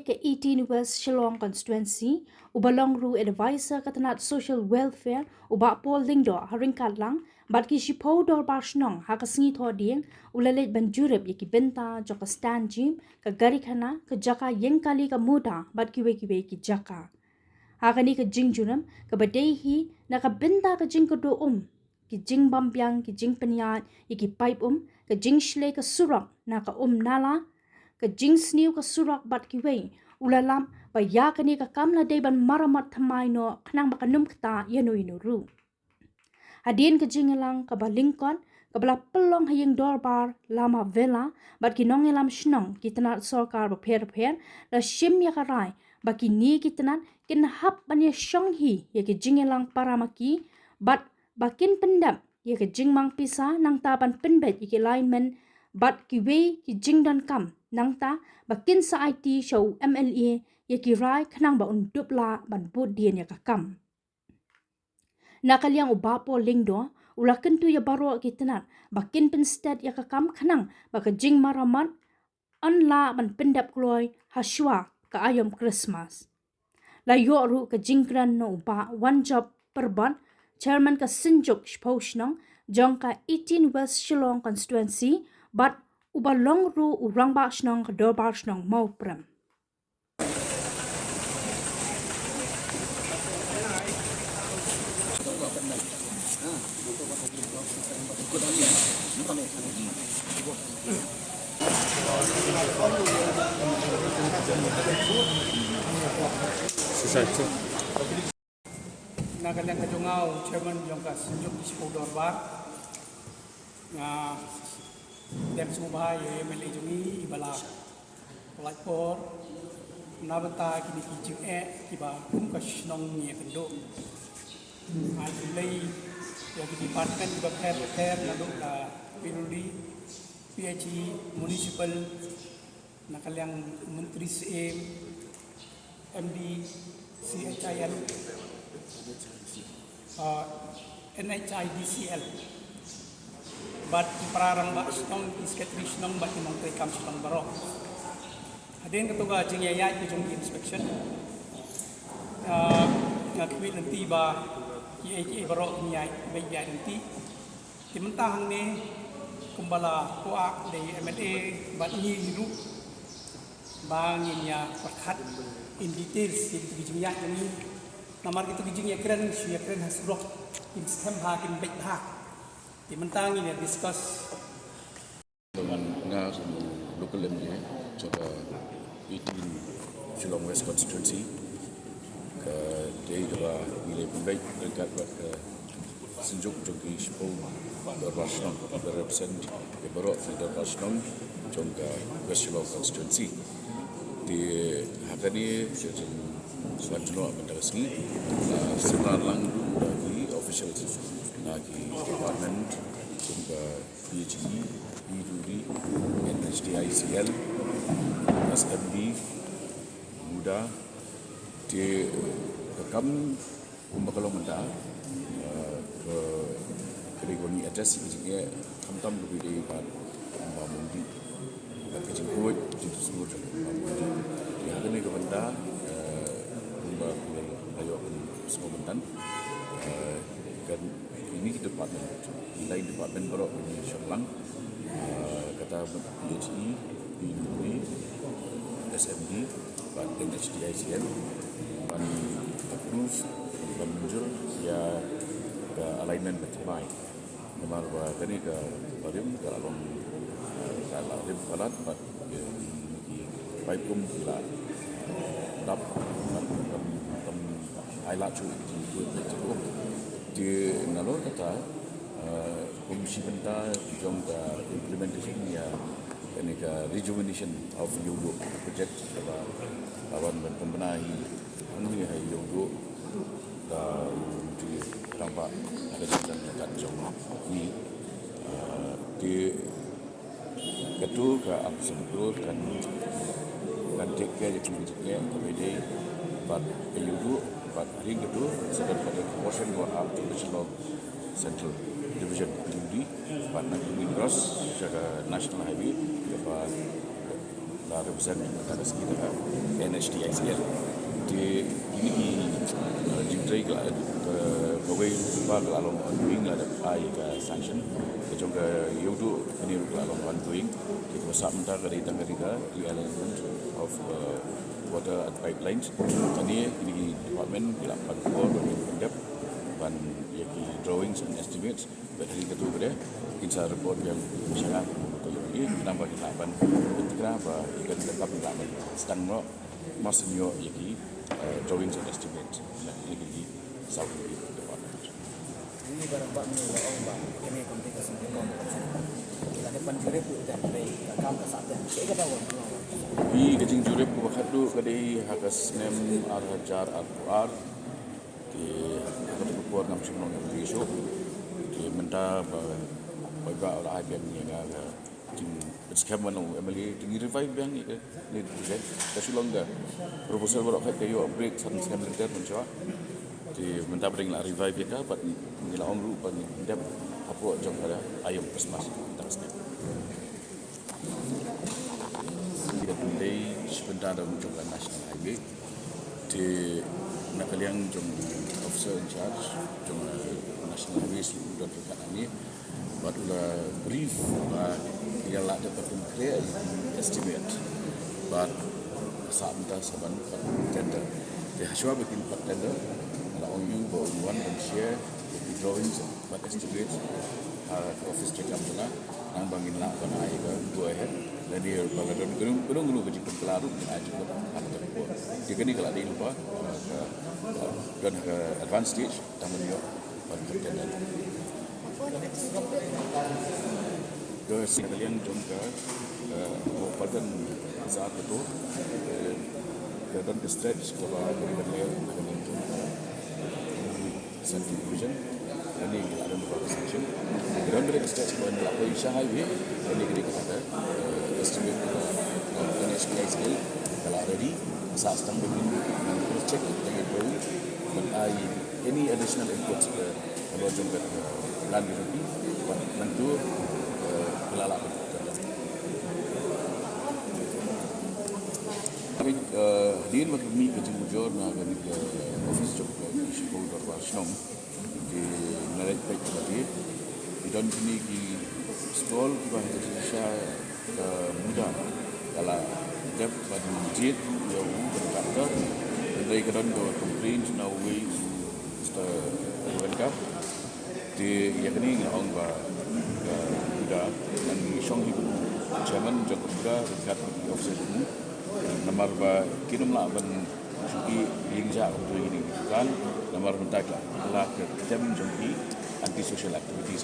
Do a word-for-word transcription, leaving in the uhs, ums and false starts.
Ka eighteen West Shillong Constituency, uba long ruh advisor ka tnat Social Welfare, u Bah Paul Lyngdoh, ha ryngkat lang bad ki shiphew dorbar shnong ha ka sngi Thohdieng, u la leit ban jurip ïa ki bynta jong ka stand gym, ka gari khana, ka jaka ïeng kali ka MUDA bad kiwei kiwei ki jaka. Ha kane ka jingjurip kaba dei hi na ka bynta ka jingkyrduh um, ki jingbam biang, ki jingpynïaid ïa ki paip um, ka jingshlei ka surok na ka um nala, ka jingsniew ka surok bad kiwei, u la lap ba ïa kane ka kam la dei ban maramat thymmai noh khnang ba kan ym ktah ïano ïano ruh. Hadien ka jingïalang kaba lyngkot kaba la pynlong ha ïing dorbar lama vela bad ki nongïalam shnong, ki tnat sorkar bapher bapher la shim ïa ka rai ba kine ki tnat kin hap ban ïashong hi ïa ki jingïalang para ma ki bad ba kin pyndep ïa ka jingmang pisa nangta ban pynbeit ïa ki lineman bad kiwei ki jingdonkam, nangta ba kin sa aiti sha u MLA ïa ki rai khnang ba un dup lah ban bud dien ïa ka kam. Na ka liang u Bah Paul Lyngdoh u la kyntu ïa baroh ki tnat ba kin pynsted ïa ka kam khnang ba ka jingmaramat yn lah ban pyndep kloi ha shuwa ka aïom Christmas. La ïoh ruh ka jingkren na u Bah Wanjop Pyrbad, Chairman ka Synjuk Shiphew Shnong jong ka eighteen West Shillong Constituency bad uba long ruh u Rangbah Shnong ka Dorbar Shnong Mawprem. Na ka liang ka jong nga u Chairman jong ka Synjuk Shiphew Dorbar, nga dem sngewbha ïa u MLA jong ngi iba la pynlait por na bynta kine ki jingeh kiba kum ka shnong ngi ïakynduh. Ai khublei ïa ki department kiba pher pher, naduh ka P W D, P H E, municipal, na ka liang Myntri Syiem, M D, C H I L, uh, N H I D C L, bad ki para rangbah shnong, ki secretary shnong bad ki nongtrei kam shnong baroh. Hadien kato ka jingïaid ka jong ki inspection, uh, nga khmih lynti ba kiei kiei baroh kin ïaid beit ïaid lynti. Te mynta hangne kumba la kwah da i MLA bad ngi ruh ba ngin ïa pyrkhat in details ïa kito ki jingïaid jong ngi. Namar kito ki jingïakren shu ïakren ha surok, kin skhem bha, kin beit bha. Te mynta ngin ïa discuss. Nga kum local MLA jong ka eighteen Shillong West Constituency, ka dei kaba ngi la pynbeit ryngkat bad ka Synjuk jong ki Shiphew Dorbar Shnong, kiba represent ïa baroh ki Dorbar Shnong jong ka West Shillong Constituency. Te ha kane ka jingwan jngoh mynta ka sngi, la sdang lang da ki officials na ki department kum ka P H E, P W D, N H D I C L, S M D, MUDA, te ka kam kumba ka long mynta, eh, ka, ka dei kaba ngi address ïa ka jingeh khamtam kaba ïadei bad kumba mynta ka jingkhuid, jingkhuid, jingkhuid. Ïa kane ka bynta, eh, kumba, kumba la ïoh, kumba sngewbha mynta, eh, kan ini ki department, ini department baroh ini shong lang, eh, kata P H E, P W D, S M D, bad N H D I C L, ban approve, ban mynjur ïa ka alignment bad thymmai. Namar ba kane ka barim ka la long, eh, ka la rim palat bad, eh, ki paip kum ki la dap, bad kam, kam ai lad shuh ïa ki jingkhuid ïa ki jingkhuid. Te nalor kata, eh, kum shi bynta jong ka implementation ïa kane ka rejuvenation of Ïewduh project kaba la wan ban pynbna hi hangne ha Ïewduh da u Myntri Rangbah ka jingdon jingkat jong ngi. Ah, te kato ka Armed Services Corps kan, kan take care ïa kine ki jingeh kaba ïadei bad ka Ïewduh, bad hadien kato sa don pat ka portion ba hap ka Shillong Central Division, P W D, bad na kane cross sha ka National Highway, kaba la Represent ka ka scheme ka N H T I C L. Te kine ki, uh, jingtrei ka la, ka, kawei ka la long ongoing, la dep ai ka sanction. Ka jong ka ïewduh kane ruh ka la long ongoing. Te kaba sah mynta ka dei tang kane ka realignment of, uh, water and pipelines. Kane kine ki department ki la pan por ban pyndep ban ïa ki drawings and estimates. Bad ha katu ka dei kin sa report biang sha nga, ka ïoh ïa nang ba kin lah ban pyntikna ba ïa ka dei ka ban sdang noh mar shen ïoh ïa ki, eh, drawings and estimates na ïa ki saw ki department. Ini barang ba ni ba ong ba kene complication de kom. Kita depan jurip tu dah dei ka kam ka sah dah. Ïa ka daw. Ïa ka jingjurip ba khadduh ka dei ha ka snem ar hajar arphew ar. Te ha katu ka por ngam shym long M L A shuh. Te mynta ba, ba, ba la ai biang ïa nga ka jingpynskhem ban long M L A, te ngi revive biang ïa ka, ni ka, ka shu long ka proposal baroh khat ka ïoh break san snem lynter mynshuwa. Te mynta ba dang la revive ïa ka, bad ngi la ong ruh ba ngin dep hapoh jong ka aïom Christmas mynta ka snem. Ïa ka dei shi bynta da jong ka National Highway. Te na ka liang jong officer in charge jong, eh, National Highways u don ryngkat hangne. Bad u la brief ba ïa la dep ban pynkreh ïa ki estimate. Bad sah bynta sa ban pat tender. Te hashwa ba kin pat tender, la ong ïa u ba un wan ban share ïa ki drawings bad estimate ha ka office jong nga. Nang ba ngin lah ban ai ka go ahead. Lane ba la don kano kano ka jingpynkylla ruh ngin ai jingkut ha kata ka por. Te kane ka la dei lypa, eh, ka, ka don ha ka advance stage, tang ban ïoh ban ka tender. Ka sing ka liang jong ka, eh, Patan Bazar ka tu, eh, ka don ka stretch kaba ka dei ban leh ha ka liang jong ka Central Division. Kane ka la don ba ka sanction. Ka don ba ka stretch ba la poi sha highway. Kane ka dei ka, eh, estimate ka, eh, N H T I C L ka la ready. Sa stang ba kin, eh, cross check ka dei ba ban ai any additional inputs ka, ka la jong ka, eh, plan ka jong ki. Ban tu, eh, ka la la. Kane, eh, hadien ba ka mih ka jingmujor na kane ka office jong ka Chief Dorbar Shnong. Ki nalai peit ka dei. Ki don kine ki stall kiba ha ka jingshisha ka Buddha. Ka la dep ban jied ïa u contractor. Hynrei ka don ka complaint na uwei u Mister Venkap. Te ïa kane nga ong ba ka Buddha ngan shong hi bad u chairman jong ka Buddha ryngkat bad ki officer jong u. Namar ba kin ym lah ban shu ïeng jia kumto ïa kine ki dukan, namar mynta ki la kylla ka term jong ki anti social activities.